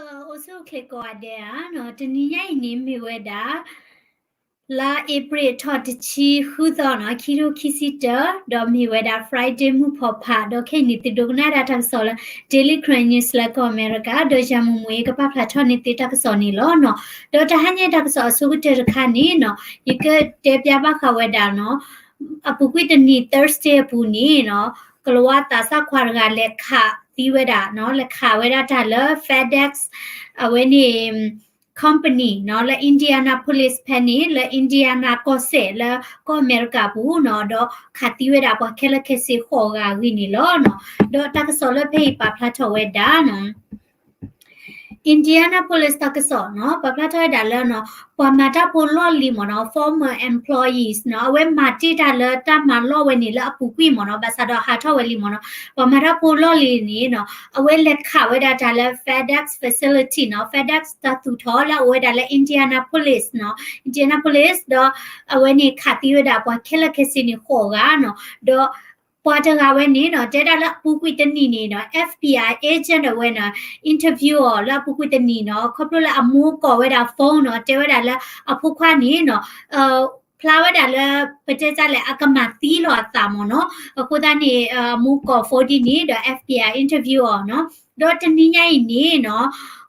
အိၣ်ဆူၣ်အိၣ်ချ့ကိးဂၤဒဲးဧါနီၤ, တနံၤညါအံၤန့ၣ်မ့ၢ်ဝဲဒၣ် လါအ့ဖြ့ၣ်ထီၣ်တဆံဃုသီနီၤ, ခံထိခံဆံတၢ, ဒီးမ့ၢ်ဝဲဒၣ် Friday မုၢ်ဖီဖး, ဒီးခဲအံၤန့ၣ်သုဒိကနၣ်ဒၣ်တၢ်ကစီၣ်လၢ Daily Karen News လၢကီၢ်အမဲရကၤ, ဒီးယၤမုၢ်မူအံၤကပာ်ဖျါထီၣ်န့ၢ်သုတၢ်ကစီၣ်န့ၣ်လီၤနီၤ. ဒီးတဟါညါတၢ်ကစီၣ်အဆိကတၢၢ်တခါန့ၣ်နီၤ, ယကတဲပျါဘၣ်ဃးဝဲဒၣ်နီၤ အပူၤကွံာ်တနံၤ Thursday အပူၤန့ၣ်နီၤ, ကလၤဝါသးစၢ်ခွါတဂၤလဲၤခးသံဝဲဒၣ်နီၤ, လဲၤခးဝဲဒၣ်တၢ်လၢ FedEx အဝဲန့ၣ် company နီၤ, လၢ Indianapolis ဖဲန့ၣ်, လၢ Indiana ကီၢ်စဲၣ် လၢကီၢ်အမဲရကၤပူၤနီၤ, ဒီးခးသံဝဲဒၣ်ပှၤခဲလၢာ်ခဲဆ့ဃိးဂၤအဂ့ၢ်န့ၣ်လီၤနီၤ. ဒီးတၢ်ကစီၣ်လၢဖဲအံၤပာ်ဖျါထီၣ်ဝဲဒၣ်နီၤ Indianapolis တၢ်ကစီၣ်နီၤ, ပာ်ဖျါထီၣ်ဝဲဒၣ်လၢနီၤ, ပှၤမၤတၢ်ဖိလီၢ်လံၤမ့ၢ်နီၤ, former employees နီၤ, အဝဲမၤတ့ၢ်တၢ်လၢတၢ်မၤလီၢ်ဝဲန့ၣ်လၢအပူၤကွံာ်မ့ၢ်နီၤ, ဘၣ်ဆၣ်ဒီးဟးထီၣ်ဝဲလံမ့ၢ်နီၤ, ပှၤမၤတၢ်ဖိလီၢ်လံၤန့ၣ်နီၤ, အဝဲလဲၤခးဝဲဒၣ်တၢ်လၢ FedEx facility နီၤ, FedEx တၢ်သူၣ်ထီၣ်လၢအအိၣ်ဝဲဒၣ်လၢ Indianapolis နီၤ, Indianapolis ဒီးအဝဲန့ၣ်ခးသံဝဲဒၣ်ပှၤခဲလၢာ်ခဲဆ့န့ၣ်ဃိးဂၤနီၤ, ဒီး ပှၤတဂၤဝဲန့ၣ်နီၤ, တဲဒၣ်လၢအပူၤကွံာ်တနံၤန့ၣ်နီၤ, FBI agent အဝဲနီၤ, interview အီၤလၢအပူၤကွံာ်တနံၤနီၤ, ခီဖျိလၢအမိၢ်ကိးဝဲဒၣ် phone နီၤ, တဲဝဲဒၣ်လၢအဖိခွါန့ၣ်နီၤ, ဖျါဝဲဒၣ်လၢ ပတဲတၢ်လဲၣ် အကမၤသံလီၤအသးမ့ၢ်နီၤ, အဃိသတးန့ၣ် အမိၢ်ကိး phone ဒ်န့ၣ်ဒီး FBI interview အီၤနီၤ, ဒီးတနံၤညါအံၤန့ၣ်နီၤ,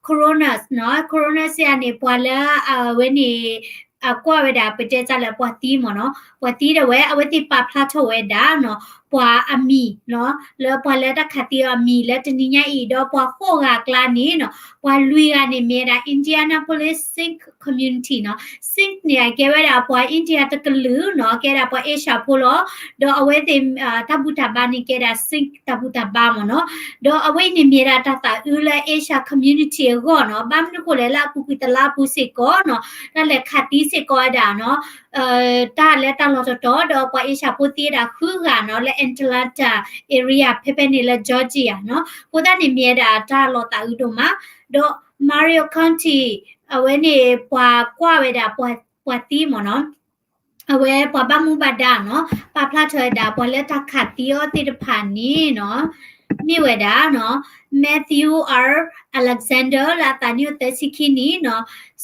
coroner နီၤ, coroner စ့ၢ်န့ၣ် ပှၤလၢအဝဲန့ၣ် အကွၢ်ဝဲဒၣ် ပတဲတၢ်လဲၣ် ပှၤသံမ့ၢ်နီၤ, ပှၤသံဒၣ်ဝဲ အဝဲသ့ၣ်ပာ်ဖျါထီၣ်ဝဲဒၣ်နီၤ, ပှၤအမံၤနီၤ, လၢပှၤလၢတၢ်ခးသံအီၤအမံၤလၢတနံၤညါအံၤ, ဒီးပှၤဃိးဂၤအကျါန့ၣ်နီၤ, ပှၤလွံၢ်ဂၤန့ၣ်မ့ၢ်ဝဲဒၣ် Indianapolis Sikh community နီၤ, Sikh န့ၣ် အကဲဝဲဒၣ်ပှၤ India တကလုာ်နီၤ, ကဲဒၣ်ပှၤ Asia ဖိလီၤ, ဒီးအဝဲသ့ၣ် တၢ်ဘူၣ်တၢ်ဘါန့ၣ်ကဲဒၣ် Sikh တၢ်ဘူၣ်တၢ်ဘါမ့ၢ်နီၤ, ဒီးအဝဲအံၤန့ၣ်မ့ၢ်ဝဲဒၣ်တၢ်သးအုးလၢ Asia community အဂီၢ်နီၤ, ဘၣ်မနုၤဃိလဲၣ်လၢအပူၤကွံာ်တလါအပူၤစ့ၢ်ကီးနီၤ, တၢ်လဲၤခးသံစ့ၢ်ကီးဝဲဒၣ်နီၤ တၢ်လၢတၢ်လီၢ်တတီၤဒီးပှၤ Asia ဖိသံဝဲဒၣ်ဃုဂၤနီၤ, လၢ Atlanta area ဖဲဖဲန့ၣ်လၢ Georgia နီၤ, အဃိသတးန့ၣ်မ့ၢ်ဝဲဒၣ်တၢ်လီၤသးအုးဒိၣ်မး, ဒီး Marion County အဝဲန့ၣ် ပှၤကွၢ်ဝဲဒၣ် ပှၤသံမ့ၢ်နီၤ, အဝဲပှၤဘၣ်မူဘၣ်ဒါနီၤ, ပာ်ဖျါထီၣ်ဝဲဒၣ် ပှၤလၢတၢ်ခးသံအီၤသ့ၣ်တဖၣ်န့ၣ်နီၤ, မ့ၢ်ဝဲဒၣ်နီၤ, Matthew R Alexander လၢအသးနံၣ်အိၣ်သၢဆံခံနံၣ်နီၤ,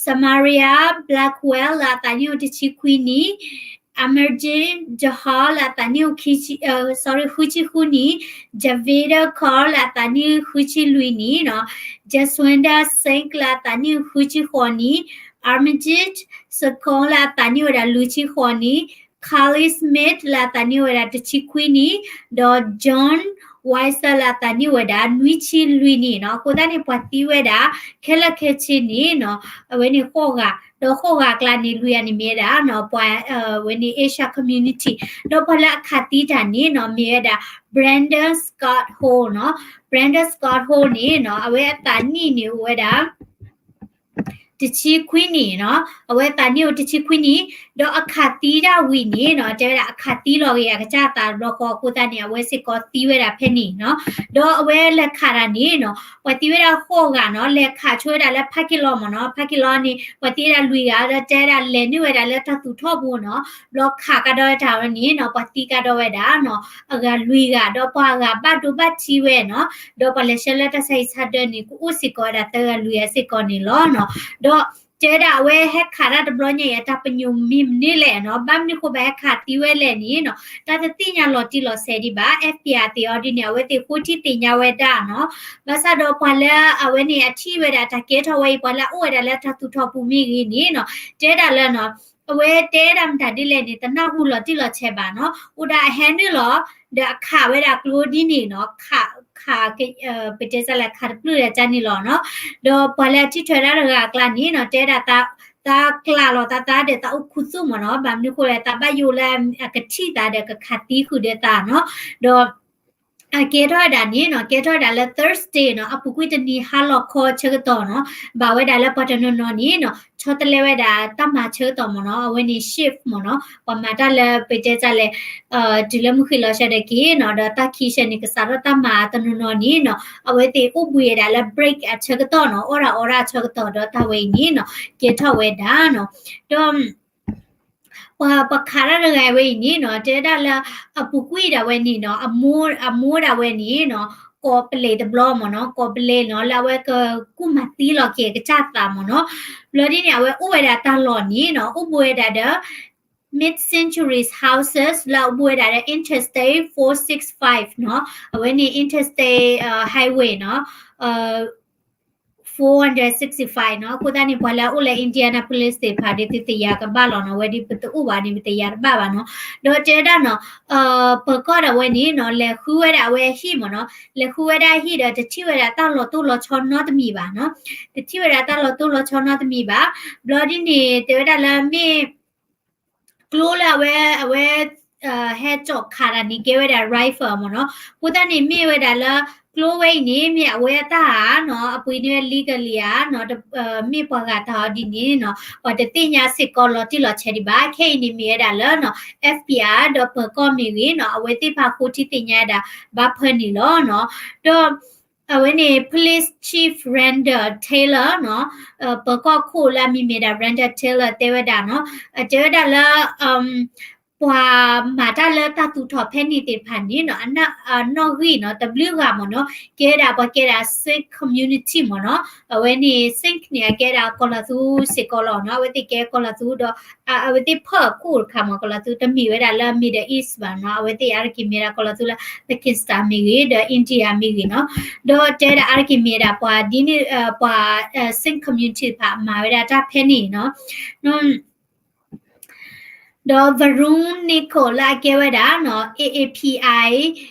Samaria Blackwell လၢအသးနံၣ်အိၣ်တဆံခွံနံၣ်, Amarjit Johar လၢအသးနံၣ်အိၣ်ခံဆံ, sorry ဃုဆံဃုနံၣ်, Javinder Kaur လၢအသးနံၣ်အိၣ်ဃုဆံလွံၢ်နံၣ်နီၤ, Jaswinder Singh လၢအသးနံၣ်အိၣ်ဃုဆံဃိးနံၣ်, Amarjit Singh လၢအသးနံၣ်အိၣ်ဝဲဒၣ်လွံၢ်ဆံဃိးနံၣ်, Kali Smith လၢအသးနံၣ်အိၣ်ဝဲဒၣ်တဆံခွံနံၣ်, ဒီး John Weiser လၢအသးနံၣ်အိၣ်ဝဲဒၣ်နွံဆံလွံၢ်နံၣ်နီၤ, အဃိသတးန့ၣ် ပှၤသံဝဲဒၣ် ခဲလၢာ်ခဲဆ့န့ၣ်နီၤ, အဝဲန့ၣ်ဃိးဂၤ, ဒီးဃိးဂၤအကျါန့ၣ် လွံၢ်ဂၤန့ၣ်မ့ၢ်ဝဲဒၣ်နီၤ, ပှၤ ဝဲန့ၣ် Asia community, ဒီးပှၤလၢအခးသံတၢ်န့ၣ်နီၤ, မ့ၢ်ဝဲဒၣ် Brandon Scott Hall နီၤ, Brandon Scott Hall န့ၣ်နီၤ, အဝဲအသးနံၣ်န့ၣ်အိၣ်ဝဲဒၣ် တဆံခွံနံၣ်နီၤ, အဝဲအသးနံၣ်အိၣ်တဆံခွံနံၣ်, ဒီးအခးသံဒၣ်ဝံၤန့ၣ်နီၤ, တဲဝဲဒၣ်အခးသံလီၤဂ့ၤအကစၢ်အသးတဘျီဃီအဃိသတးန့ၣ် အဝဲစ့ၢ်ကီးသံဝဲဒၣ်ဖဲန့ၣ်နီၤ, ဒီးအဝဲလဲၤခးတၢ်န့ၣ်နီၤ, ပှၤသံဝဲဒၣ်ဃိးဂၤနီၤ, လဲၤခးဆိဝဲဒၣ်လၢ parking lot မ့ၢ်နီၤ, parking lot န့ၣ် ပှၤသံဝဲဒၣ်လွံၢ်ဂၤ ဒီးတဲဝဲဒၣ်လဲၤနုာ်ဝဲဒၣ်လၢတၢ်သူၣ်ထီၣ်ပူၤနီၤ, ဘျီခးကဒီးဝဲတၢ်ဝဲန့ၣ်နီၤ, ပှၤသံကဒီးဝဲဒၣ်နီၤ, အဂၤလွံၢ်ဂၤ, ဒီးပှၤအဂၤဘၣ်ဒိဘၣ်ထံးဝဲနီၤ, ဒီးပှၤလဲၤဆှၢလၢတၢ်ဆါဟံၣ်ဆါဒၢန့ၣ် ကအိၣ်စ့ၢ်ကီးဝဲဒၣ်သၢဂၤလွံၢ်ဂၤစ့ၢ်ကီးန့ၣ်လီၤနီၤ, ဒီးတဲဝဲဒၣ်အဝဲဟဲခးတၢ်တဘျီညါအံၤ အတၢ်ပညိၣ်မ့ၢ်မနုၤလဲၣ်နီၤ, ဘၣ်မနုၤဃိဘၣ်ဟဲခးသံဝဲလဲၣ်န့ၣ်နီၤ, တၢ်တသ့ၣ်ညါလီၤတံၢ်လီၤဆဲးဒံးဘၣ်, FBI သ့ၣ်အီၤဒ်န့ၣ် အဝဲသ့ၣ်ဃိထံသ့ၣ်ညါဝဲဒၣ်နီၤ, ဘၣ်ဆၣ်ဒီးပှၤလၢအဝဲန့ၣ်အထံၣ်ဝဲဒၣ်တၢ်ကဲထီၣ်ဝဲအံၤ ပှၤလၢအအိၣ်ဝဲဒၣ်လၢတၢ်သူၣ်ထီၣ်ပူၤမ့ၢ်ဂ့ၤန့ၣ်နီၤ, တဲဒၣ်လၢနီၤ အဝဲတဲဒၣ်မတၤဒ်လဲၣ်န့ၣ် တနၢ်ဟူလီၤတံၢ်လီၤဆဲးဘၣ်နီၤ, အိၣ်ဒၣ်အဟဲနုာ်လီၤ ဒီးအခးဝဲဒၣ်ကျိဒ်န့ၣ်နီၤ, ခး ခး ပတဲစၢ်လဲၣ် ခးတပျုၢ်ဒီးကန့ၣ်လီၤနီၤ, ဒီးပှၤလၢအထံၣ်ထွဲတၢ်တဂၤအကျါန့ၣ်နီၤ တဲဒၣ် သးကျးလီၤသးသးဒီးသးအိၣ်ခူသူၣ်မ့ၢ်နီၤ, ဘၣ်မနုၤဃိလဲၣ် သးဘၣ်ယိၣ်လၢအကထံၣ်သးဒီးကခးသံဃုာ်ဒီးသးနီၤ, ဒီး အကဲထီၣ်ဝဲဒၣ်န့ၣ်နီၤ, ကဲထီၣ်ဝဲဒၣ်လၢ Thursday နီၤ, အပူၤကွံာ်တနံၤဟါလီၤခီဆၢကတီၢ်နီၤ, ဘၣ်ဝဲဒၣ်လၢပှၤတနီၤနီၤန့ၣ်နီၤ ဆီတလဲဝဲဒၣ်တၢ်မၤဆၢကတီၢ်မ့ၢ်နီၤ, အဝဲန့ၣ် shift မ့ၢ်နီၤ, ပှၤမၤတၢ်လၢပတဲစၢ်လဲၣ် တုၤလၢမုၢ်ဃ့ၢ်လီၤဆၢဒၢးက့ၤနီၤ, ဒီးတၢ်ခံဆၢန့ၣ် ကစးထီၣ်တၢ်မၤတနီၤနီၤန့ၣ်နီၤ, အဝဲသ့ၣ်အိၣ်ဘှံးဝဲဒၣ်လၢ break အဆၢကတီၢ်နီၤ, အီၣ်တၢ်အီတၢ်အဆၢကတီၢ် ဒီးတၢ်ဝဲအံၤန့ၣ်နီၤ ကဲထီၣ်ဝဲဒၣ်နီၤ, ဒီး ပှၤ ပှၤခးတၢ်တဂၤဝဲအံၤန့ၣ်နီၤ, တဲဒၣ်လၢ အပူၤကွံာ်ဒၣ်ဝဲန့ၣ်နီၤ, အမိၢ် အမိၢ်ဒၣ်ဝဲန့ၣ်နီၤ, ကိးပလ့းတဘျီမ့ၢ်နီၤ, ကိးပလ့းနီၤ လၢအဝဲကကူၣ်မၤသံလီၤက့ၤကစၢ်သးမ့ၢ်နီၤ. ဘျီဒ်န့ၣ် အဝဲအိၣ်ဝဲဒၣ်တၢ်လီၢ်န့ၣ်နီၤ အိၣ်ဘှံးဝဲဒၣ်ဒီး Mid-Centuries Houses လၢအအိၣ်ဘှံးဝဲဒၣ်ဒီး Interstate four six five နီၤ, အဝဲန့ၣ် Interstate Highway နီၤ four six five နီၤ. အဃိသတးန့ၣ် ပှၤလၢအအိၣ်လၢ Indianapolis သ့ၣ်တဖၣ်ဒီး သုသ့ၣ်ညါကဘၣ်လီၤနီၤ, အဝဲဒ်ပတအိၣ်ဘၣ်န့ၣ် ပတယၤတဘၣ်ဘၣ်နီၤ. ဒီးတဲဒၣ်နီၤ ပၢၤကီၢ်ဒၣ်ဝဲန့ၣ်နီၤ လဲၤဃုဝဲဒၣ်အဝဲအဟံၣ်မ့ၢ်နီၤ, လဲၤဃုဝဲဒၣ်အဟံၣ်ဒီး တထံၣ်ဝဲဒၣ်တၢ်လီၤတိၢ်လီၤဆီနီတမံၤဘၣ်နီၤ, တထံၣ်ဝဲဒၣ်တၢ်လီၤတိၢ်လီၤဆီနီတမံၤဘၣ်. ဘျီဒ်န့ၣ် တဲဝဲဒၣ်လၢမ့ၢ် ကျိလၢအဝဲ အဝဲ ဟဲကၠီၣ်ခးတၢ်န့ၣ် ကဲဝဲဒၣ် rifle မ့ၢ်နီၤ. အဃိသတးန့ၣ် မ့ၢ်ဝဲဒၣ်လၢ ကျိဝဲအံၤန့ၣ် မ့ၢ်အဝဲအတၢ်ဧါနီၤ, အပှ့ၤန့ၢ်ဝဲ legally ဧါနီၤ, မ့ၢ်ပှၤဂၤတၢ်အီၤဒ်န့ၣ်နီၤ, ပှၤတသ့ၣ်ညါစ့ၢ်ကီးလီၤတံၢ်လီၤဆဲးဒံးဘၣ်. ခဲအံၤန့ၣ်မ့ၢ်ဝဲဒၣ်လၢနီၤ F B I ဒီးပၢၤကီၢ်မ့ၢ်ဂ့ၤနီၤ အဝဲသ့ၣ်တဖၣ်ဃိထံသ့ၣ်ညါဒၣ် ဘၣ်ဖၢန့ၣ်လီၤနီၤ. ဒီး အဝဲန့ၣ် Police Chief Randall Taylor နီၤ, ပၢၤကီၢ်ခိၣ်လၢအမံၤမ့ၢ်ဒၣ် Randall Taylor တဲဝဲဒၣ်နီၤ, တဲဝဲဒၣ်လၢ ပှၤမၤတၢ်လၢတၢ်သူၣ်ထီၣ်ဖဲန့ၣ်သ့ၣ်တဖၣ်န့ၣ်နီၤ, အနီၣ်ဂံၢ်နီၤ တဘျုးဂၤမ့ၢ်နီၤ, ကဲဝဲဒၣ်ပှၤကဲဒၣ် Sikh community မ့ၢ်နီၤ, အဝဲန့ၣ် Sikh န့ၣ် အကဲဒၣ်ကီၤလီၤသူစ့ၢ်ကီးလီၤနီၤ, အဝဲသ့ၣ်ကဲကီၤလီၤသူဒီး အဝဲသ့ၣ်ဖၢၣ်အခိၣ်တခါမ့ၢ် ကီၤလီၤသူ တမ့ၢ်ဝဲဒၣ်လၢ Middle East ဘၣ်နီၤ, အဝဲသ့ၣ်အါတက့ၢ်မ့ၢ်ဒၣ်ကီၤလီၤသူလၢ Pakistan မ့ၢ်ဂ့ၤ ဒီး India မ့ၢ်ဂ့ၤနီၤ, ဒီးတဲဒၣ်အါတက့ၢ်မ့ၢ်ဒၣ်ပှၤဒ်န့ၣ် ပှၤ Sikh community တဖၣ်မၤဝဲဒၣ်တၢ်ဖဲန့ၣ်နီၤ. ဒီး Varun Nikol လၢအကဲဝဲဒၣ်နီၤ A A P I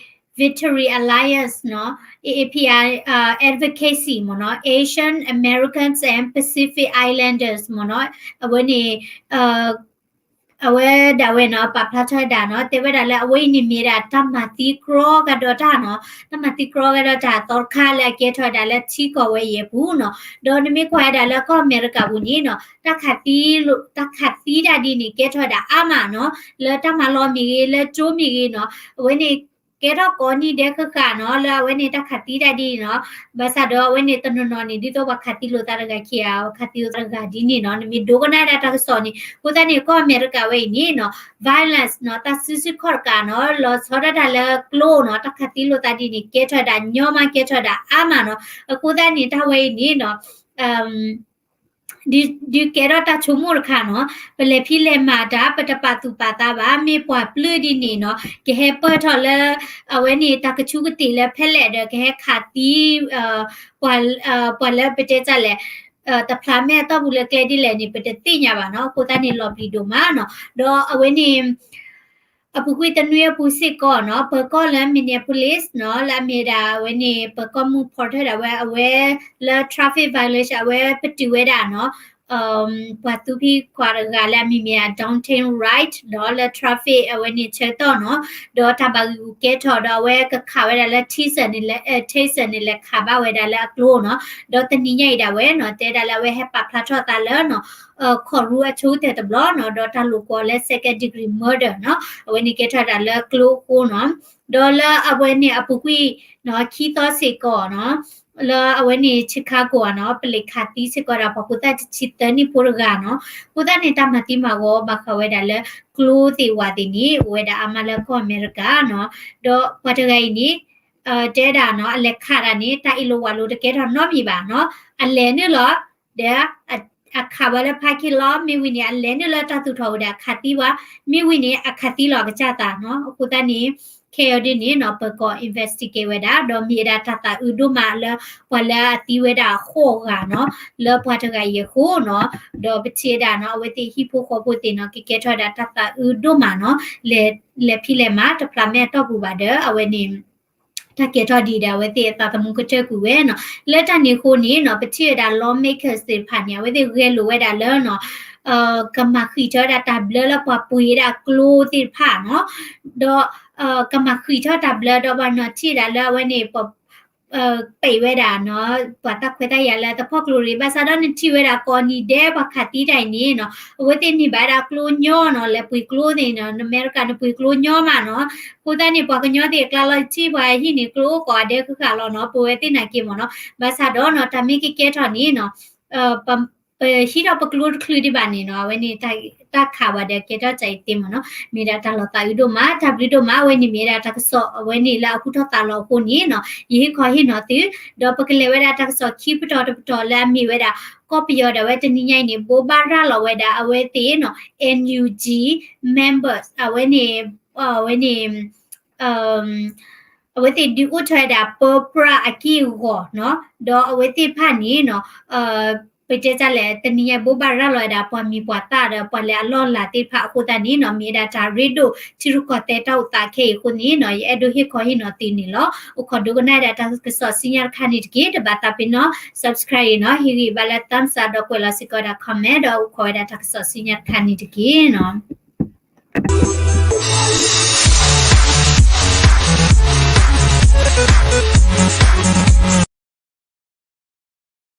Victory Alliance နီၤ, A A P I advocacy မ့ၢ်နီၤ, Asian Americans and Pacific Islanders မ့ၢ်နီၤ, အဝဲန့ၣ် အဝဲဒၣ်ဝဲနီၤ ပာ်ဖျါထီၣ်ဝဲဒၣ်နီၤ, တဲဝဲဒၣ်လၢအဝဲအံၤန့ၣ်မ့ၢ်ဒၣ်တၢ်မၤသံကြီကဒီးတၢ်နီၤ, တၢ်မၤသံကြီကဒီးတၢ်သီတခါလၢအကဲထီၣ်ဝဲဒၣ်လၢထံကီၢ်ဝဲအံၤအပူၤနီၤ, ဒီးနမ့ၢ်ကွၢ်ဝဲဒၣ်လၢကီၢ်အမဲရကၤပူၤန့ၣ်နီၤ, တၢ်ခးသံ တၢ်ခးသံတၢ်ဒ်န့ၣ် ကဲထီၣ်ဝဲဒၣ်အါမးနီၤ, လၢတၢ်မၤလီၢ်မ့ၢ်ဂ့ၤ လၢကၠိမ့ၢ်ဂ့ၤနီၤ, အဝဲန့ၣ် ကဲထီၣ်ကိးနံၤဒဲးဃၣ်ဃၣ်နီၤ လၢအဝဲန့ၣ်တၢ်ခးသံတၢ်ဒ်န့ၣ်နီၤ, ဘၣ်ဆၣ်ဒီးအဝဲန့ၣ်တနီၤနီၤန့ၣ် ဒ်သိးပှၤခးသံလိာ်သးတဂၤခံဂၤ ခးသံလိာ်သးတဂၤဒ်န့ၣ်နီၤ, နမ့ၢ်ဒိကနၣ်ဝဲဒၣ်တၢ်ကစီၣ်န့ၣ်, အဃိသတးန့ၣ် ကီၢ်အမဲရကၤဝဲအံၤန့ၣ်နီၤ violence နီၤ တၢ်စုဆူၣ်ခီၣ်တကးနီၤ လီၤဆီဒၣ်တၢ်လၢကျိနီၤ, တၢ်ခးသံလိာ်သးဒ်န့ၣ် ကဲထီၣ်ဝဲဒၣ်ညီမး ကဲထီၣ်ဝဲဒၣ်အါမးနီၤ, အဃိသတးန့ၣ် တၢ်ဝဲအံၤန့ၣ်နီၤ ဒုးကဲထီၣ်တၢ်ဆိကမိၣ်တခါနီၤ, ပလဲၤဖံးလဲၤမၤတၢ် ပတပာ်သူၣ်ပာ်သးဘၣ် မ့ၢ်ပှၤပျုၢ်ဒ်န့ၣ်နီၤ ကဟဲပၢၢ်ထီၣ်လၢ အဝဲန့ၣ်တၢ်ကဆူးကတ့ၢ်လၢဖဲလဲၣ်ဒီး ကဟဲခးသံ ပှၤ ပှၤလၢပတဲတၢ်လဲၣ် တဖျးမဲာ်အတီၢ်ပူၤလၢကျဲဒ်လဲၣ်န့ၣ် ပတသ့ၣ်ညါဘၣ်နီၤ, အဃိသတးန့ၣ် လီၤပျံၤဒိၣ်မးနီၤ, ဒီးအဝဲန့ၣ် အပူၤကွံာ်တနွံအပူၤစ့ၢ်ကီးနီၤ ပၢၤကီၢ်လၢ Minneapolis နီၤ လၢအမ့ၢ်ဒၣ်အဝဲန့ၣ် ပၢၤကီၢ်မုၢ်ဖီၣ်ထၢၣ်ဒၣ်ဝဲ အဝဲလၢ traffic violation အဝဲပတုာ်ဝဲဒၣ်နီၤ ပှၤသူဖံခွါတဂၤလၢအမံၤမ့ၢ်ဒၣ် Daunte Wright ဒီးလၢ traffic အဝဲန့ၣ်ဆၢကတီၢ်နီၤ ဒီးတၢ်ဘၣ်ဂံာ်ဂူာ်ကဲထီၣ်ဒီးအဝဲကခးဝဲဒၣ်လၢ Texas န့ၣ်လဲၤ Texas န့ၣ်လဲၤခးဘၣ်ဝဲဒၣ်လၢအကျိနီၤ ဒီးတနံၤညါအံၤဒၣ်ဝဲနီၤ တဲဒၣ်လၢအဝဲဟဲပာ်ဖျါထီၣ်သးလၢနီၤ ခိးရူအဆိကတၢၢ်တဘျီနီၤ ဒီးတၢ်လိာ်ကွီလၢ second degree murder နီၤ အဝဲန့ၣ်ကဲထီၣ်ဒၣ်လၢကျိအဃိနီၤ ဒီးလၢအဝဲန့ၣ်အပူၤကွံာ်နီၤ ခံသီစ့ၢ်ကီးနီၤ လၢအဝဲန့ၣ် Chicago နီၤ ပလံးခးသံစ့ၢ်ကီးဒၣ် ပှၤဖိသၣ်တဆံသၢနံၣ်ဖိတဂၤနီၤ အဃိသတးန့ၣ် တၢ်မၤသံမၤဂီၤဘၣ်ဃးဝဲဒၣ်လၢ ကျိသ့ၣ်ဝၣ်သ့ၣ်န့ၣ် အိၣ်ဝဲဒၣ်အါမးလၢကီၢ်အမဲရကၤနီၤ ဒီးပှၤတဂၤအံၤန့ၣ် တဲဒၣ်နီၤ အလဲၤခးတၢ်န့ၣ် တၢ်အ့ၣ်လိာ်ဝးလိာ်တကဲထီၣ်နီတမံၤဘၣ်နီၤ အလဲၤနုာ်လီၤ ဒီး အခးဝဲလၢ parking lot မ့ၢ်ဝံၤန့ၣ် အလဲၤနုာ်လၢတၢ်သူၣ်ထီၣ်ဝဲဒၣ်အခးသံဝဲ မ့ၢ်ဝံၤန့ၣ် အခးသံလီၤအကစၢ်သးနီၤ အဃိသတးန့ၣ် ခဲအံၤဒ်န့ၣ်နီၤ ပၢၤကီၢ် investigate ဝဲဒၣ် ဒီးမ့ၢ်ဝဲဒၣ်တၢ်သးအုးဒိၣ်မးလၢ ပှၤလၢအသံဝဲဒၣ်အဃိးဂၤနီၤ လၢပှၤတဂၤအံၤအဃိနီၤ ဒီးပထံၣ်ဝဲဒၣ်နီၤ အဝဲသ့ၣ်ဟံၣ်ဖိဃီဖိသ့ၣ်နီၤ ကကဲထီၣ်ဝဲဒၣ်တၢ်သးအုးဒိၣ်မးနီၤ လဲၤ လဲၤဖံးလဲၤမၤတဖျးမဲာ်အတီၢ်ပူၤဘၣ်ဒီး အဝဲန့ၣ် တၢ်ကဲထီၣ်ဒံးဒီး အဝဲသ့ၣ်အသးသမူကတၢၢ်ကွံာ်ဝဲနီၤ လၢတၢ်န့ၣ်အဃိန့ၣ်နီၤ ပထံၣ်ဝဲဒၣ် lawmakers သ့ၣ်တဖၣ်န့ၣ် အဝဲသ့ၣ်ဂဲၤလိာ်ဝဲဒၣ်လၢနီၤ ကမၤဃံးထီၣ်ဝဲဒၣ်တၢ်ဘျၢလၢပှၤပှ့ၤဝဲဒၣ်ကျိသ့ၣ်တဖၣ်နီၤ ဒီး ကမၤဃံးထီၣ်တၢ်ဘျၢဒီးဘၣ်နီၤထံၣ်ဒၣ်လၢအဝဲန့ၣ် ပ ပံးဝဲဒၣ်နီၤ ပှၤတၢ်ခွဲးတၢ်ယာ်လၢတဖီၣ်ကျိရံၣ် ဘၣ်ဆၣ်ဒီးနထံၣ်ဝဲဒၣ်ကိးနံၤဒဲးပှၤခးသံတၢ်အံၤန့ၣ်နီၤ အဝဲသ့ၣ်န့ၢ်ဘၣ်ဝဲဒၣ်ကျိညီနီၤ လဲၤပှ့ၤကျိသ့ၣ်နီၤ နမဲရကၤနပှ့ၤကျိညီမးနီၤ အဃိသတးန့ၣ် ပှၤကညီသ့ၣ်အကျါလီၤ ယထံၣ်ပှၤဟံၣ်န့ၣ် ကျိအိၣ်ကိးဂၤဒဲးဃၣ်ဃၣ်လီၤနီၤ ပဝဲသ့ၣ်နာ်က့မ့ၢ်နီၤ ဘၣ်ဆၣ်ဒီးနီၤ တၢ်မ့ၢ်ကကဲထီၣ်န့ၣ်နီၤ ပ ပဟံးထီၣ်ပကျိတချုးဒံးဘၣ်န့ၣ်နီၤ, အဝဲန့ၣ် တၢ်ခးဝဲဒီးကဲထီၣ်ကၢ်အံၤသ့မ့ၢ်နီၤ, မ့ၢ်ဒၣ်တၢ်လီၤသးအုးဒိၣ်မး, တၢ်ဘျုးဒိၣ်မး. အဝဲန့ၣ်မ့ၢ်ဒၣ်တၢ်ကစီၣ် အဝဲန့ၣ်လၢအဟူထီၣ်သးလီၤအဃိန့ၣ်နီၤ, ယဟ့ၣ်ခီဟ့ၣ်နီၤသု, ဒီးပကလဲၤဝဲဒၣ်တၢ်ကစီၣ်ခံပတီၢ်တပတီၢ်လၢအမ့ၢ်ဝဲဒၣ် ကီၢ်ပယီၤဒီးအဝဲတနံၤညါအံၤန့ၣ် ဘိးဘၣ်ရၤလီၤဝဲဒၣ်အဝဲသ့ၣ်နီၤ NUG members အဝဲန့ၣ်, အဝဲန့ၣ် အဝဲသ့ၣ်ဒုးအိၣ်ထီၣ်ဝဲဒၣ်ပၢပြးအက့ၢ်အဂီၤနီၤ, ဒီးအဝဲသ့ၣ်တဖၣ်န့ၣ်နီၤ, ပတဲတၢ်လဲၣ် တနံၤညါဘိးဘၣ်ရၤလီၤဝဲဒၣ်ပှၤမံၤပှၤသၣ်ဒီးပှၤလၢအလီၢ်လၤသ့ၣ်တဖၣ်အဃိသတးန့ၣ်နီၤ, မ့ၢ်ဝဲဒၣ်တၢ်ရ့ဒိၣ်ထံရူၢ်ကီၢ်သဲးတၢ်အိၣ်သးခဲအံၤအဃိန့ၣ်နီၤ, ယအဲၣ်ဒိးဟ့ၣ်ခီဟ့ၣ်နီၤသုန့ၣ်လီၤ. အိၣ်ခိးဒိကနၣ်ဝဲဒၣ်တၢ်ကစီၣ်ဆူညါတခါန့ၣ်တက့ၢ်. တဘၣ်သးပ့ၤနီၣ် subscribe အံၤနီၤ, ဟ့ၣ်ဂံၢ်ဘါလၢ thumbs up ဒီးကွဲးလီၤစ့ၢ်ကီးဝဲဒၣ် comment ဒီးအိၣ်ခိးဝဲဒၣ်တၢ်ကစီၣ်ဆူညါတခါန့ၣ်တက့ၢ်နီၤ.